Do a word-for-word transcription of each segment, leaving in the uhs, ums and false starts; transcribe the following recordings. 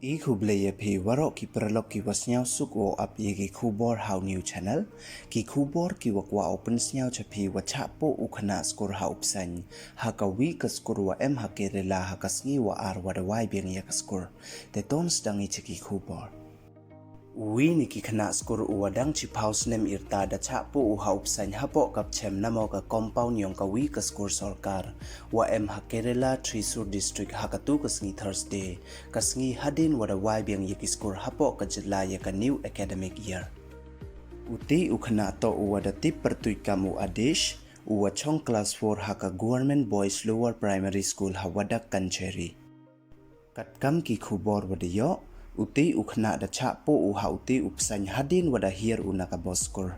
I khublei ya phi waroh ki paralok ki wa sniawsuk wow ap ya ki khubor ha u new channel. Ki khubor ki wa kwah u pynsniaw cha phi wa chah poh u khynnah skur ha u Psain ha ka wi ka skur wa em ha Kerala ha ka sngi wa ar wa da wai biang ya ka skur. Te ton sdang i cha ki khubor. U wi na ki khynnah skur u wa dang chiphaw snem yrta da chah poh u ha u Psain hapoh ka pchem namo ka compound yong ka wi ka skur sorkar wa em ha Kerala, Thrissur district ha katu ka sngi Thursday, ka sngi hadien wa da wai biang ya ki skur hapoh ka jylla ya ka new academic year. Uti u khynnah toh u wa da tip pyrtuit kam u Adesh, u wa chong class four ha ka Government Boys Lower Primary School ha Wadak Kancheri. Katkam ki khubor wa da yoh, uti u khynnah da chah poh u ha uti u Psain hadien wa da hiar u na ka bus skur.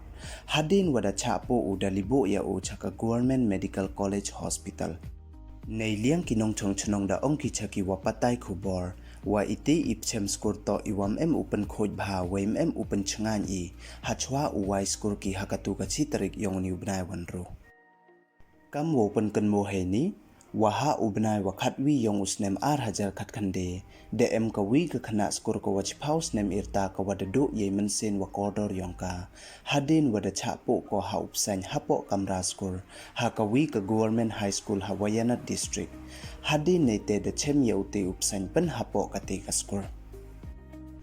Hadien wa da chah poh u da liboh ya u cha ka Government Medical College Hospital. Nei liang ki nongchong chnong da ong ki cha ki wa patai khubor, wa iti i pchem skur toh i wa ym em u pynkhuid bha, wei ym em u pynchngaiñ i, hachwa u wai skur ki ha katu ka chi tarik yong u ni u bnai wa nru. Kam wow pynkynmaw heini, wa ha u bnai wa khatwi yong u snem ar hajar khatkhyndai, da em ka wi ka khynnah skur ka wa chiphaw snem yrta ka wa da duh ya i mynsiem wa kordor yong ka, hadien wa da chah poh ko ha u Psain hapoh kamra skur ha ka wi ka Government High School ha Wayanad District. Hadien neite da chem ya uti u Psain pyn hapoh kati ka skur.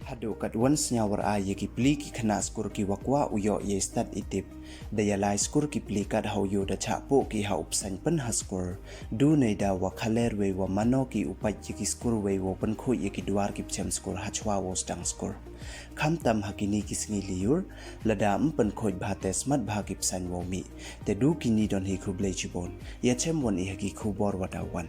Haduh katwan sniaw war ai ya ki pli ki khynnah skur ki wa kwah u yoh ya i stad i tip, da ya lai skur ki pli kat ha u yoh da chah poh ki ha u Psain pyn ha skur. Du nei da wa khaler wei wa mano ki u pait ya ki skur wei wow pynkhuid ya ki dwar ki pchem skur hachwa wow sdang skur. Khamtam ha kini ki sngi lyiur, lada ym pynkhuid bha te smat bha ki Psain wow mih. Te du kini don hi, khublei chibun. Ya chem wan i ha ki khubor wa da wan.